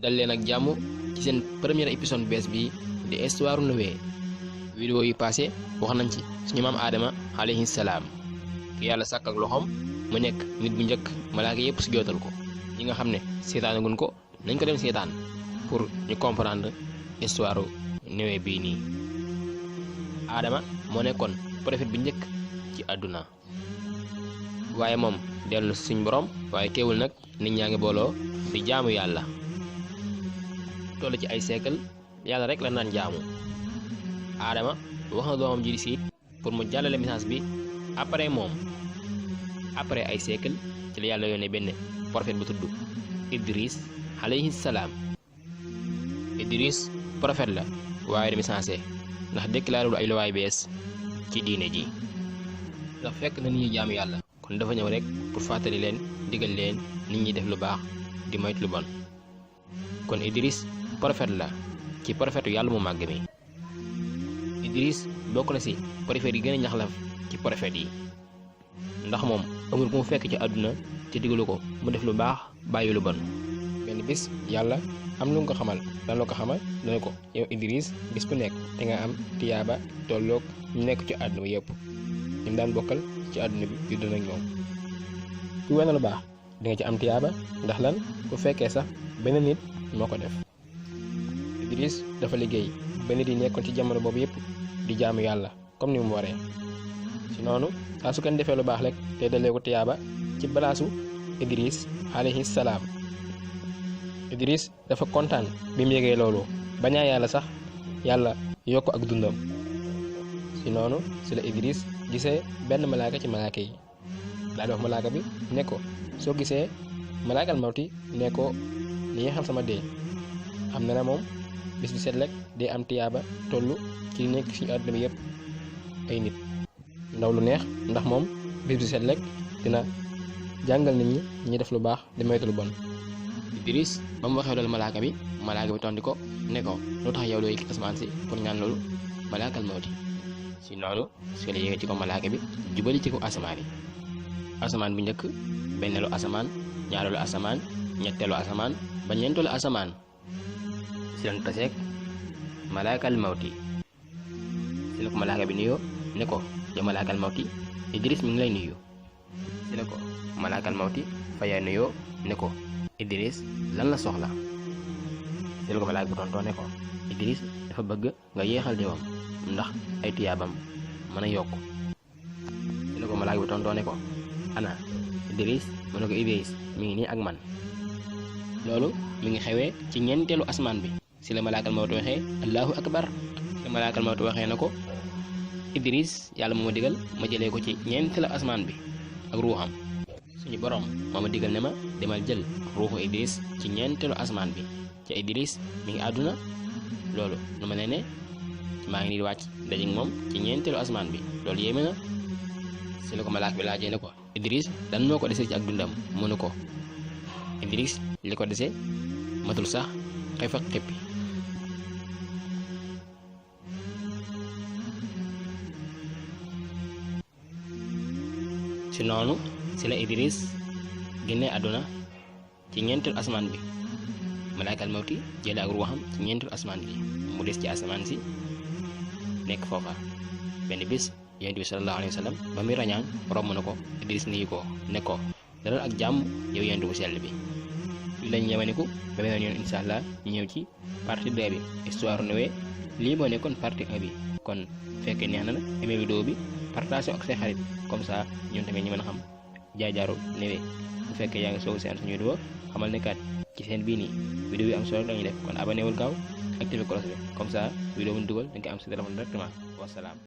dal leen ak jàmm ci seen premier épisode bees bi di histoire Noé. vidéo yi passé wax nañ ci suñu maam Adama alayhi salaam ki yàlla sàkk ak loxoom mu nekk nit bu njëkk malaaka yépp si jootal ko. ñi nga xam ne seetaanaguñ ko nañ ko dem seetaan pour ñu comprendre histoire Noé bii nii. Adama moo nekkoon prophète bu njëkk ci àdduna waaye moom dellu suñ borom waaye teewul nag nit ñaa ngi booloo di jaamu yàlla. toll ci ay siècle yàlla rek la naan jaamu. Adama wax na doomam ji di Siit pour mu jàllale message bi après moom. après ay siècle ci la yàlla yónnee benn prophète bu tudd Idris alayhi salaam. Idris prophète la waaye demi sensé ndax déclaré ay luwaay bees ci diine ji. ndax fekk na nit ñi jaamu yàlla kon dafa ñëw rek pour fàttali leen digal leen nit ñi def lu baax di moytu lu bon. kon Idris prophète la ci prophète yàlla mu màgg mi. Idris bokk na ci prophète yi gën a ñaxlaf ci prophète yi ndax moom amul ku mu fekk ci àdduna te digalu ko mu def lu baax bàyyi lu bon. benn bis yàlla am lu nga ko xamal lan la ko xamal dana ko yow Idris bis bu nekk te nga am tiyaaba tolloog ñu nekk ci àdduna bi yëpp ñu daan bokkal ci àdduna bi yu dund ak ñoom. ku wane lu baax di nga ci am tiyaaba ndax lan bu fekkee sax benn nit moo ko def. Idris dafa liggéey ba nit yi nekkoon ci jamono boobu yëpp di jaamu yàlla comme ni mu waree. ci noonu saa su kenn defee lu baax rek te dalee ko tiyaaba ci balaasu Idris alayhi salaam. Idris dafa kontaan bi mu yégee loolu bañaa yàlla sax yàlla yokk ak dundam. ci noonu ci la Idris gisee benn malaaka ci malaaka yi daal di wax malaaka bi ne ko soo gisee malaakal mawti ne ko li nga xam sama dee xam na ne moom bis bi set rek day am tiyaaba toll ci nekk ci àdduna bi yëpp ay nit ndaw lu neex ndax moom bis bi set rek dina jàngal nit ñi ñi def lu baax di moytu lu bon. Idris ba mu waxee loolu malaaka bi tontu ko ne ko lu tax yow doo yëg asamaan si pour ñaan loolu malaakal mawti. si noonu su la yéegee ci ko malaaka bi jubali ci ko asamaan yi. asamaan bu njëkk benneelu asamaan ñaareelu asamaan ñetteelu asamaan ba ñeenteelu asamaan si lañ taseeg malaakal mawti. si la ko malaaka bi nuyoo ne ko yow malaakal mawti Idris mi ngi lay nuyu. si la ko malaakal mawti fayee nuyoo ne ko Idris lan la soxla. si la ko malaaka bi tontoo ne ko Idris dafa bëgg nga yéexal deewam ndax ay tiyaabam mën a yokk. si la ko malaaka bi tontoo ne ko ana Idris mu ne ko Idris mi ngi nii ak man. loolu mi ngi xewee ci ñeenteelu asmaan bi. si la malaakal mawti waxee allahu akbar. si la malaakal mawti waxee na ko Idris yàlla moo ma digal ma jëlee ko ci ñeenteelu asmaan bi ak ruuxam. suñu borom moo ma digal ne ma demal jël ruuxu Idris ci ñeenteelu asmaan bi ca Idris mi ngi àdduna. loolu nu ma nee ne maa ngi nii di wàcc dajeek moom ci ñeenteelu asmaan bi loolu yéeme na. si la ko malaak bi laajee ne ko Idris dan moo ko dese ci ak dundam mu ne ko Idris li ko dese matul sax xef ak xippi. si noonu si la Idris génnee àdduna ci ñeenteelu asmaan bi malaakal mawti jële ak ruuxam ci ñeenteelu asmaan bi mu des ci asamaan si nekk foofa. benn bis yonent bi sallallahu alayhi wa sallam ba muy rañaan romb na ko Idris nuyu ko ne ko dalal ak jàmm yow yonent bu sell bi. fii lañ yemaniku ba beneen yoon incha allah ñu ñëw ci partie 2 bi histoire Noé. lii moo nekkoon partie 1 bi kon fekkee neex na la aimé vidéo bi partage ak say xarit comme ça ñun tamit ñu mën a xam jaar-jaaru Noé. bu fekkee yaa ngi soog seen suñu vidéo xamal ne kat ci seen bii nii vidéo yi am solo lañuy def kon abonné wul gaaw activé cloche bi comme ça vidéo bu ñu dugal da nga am sa téléphone directement wasalaam.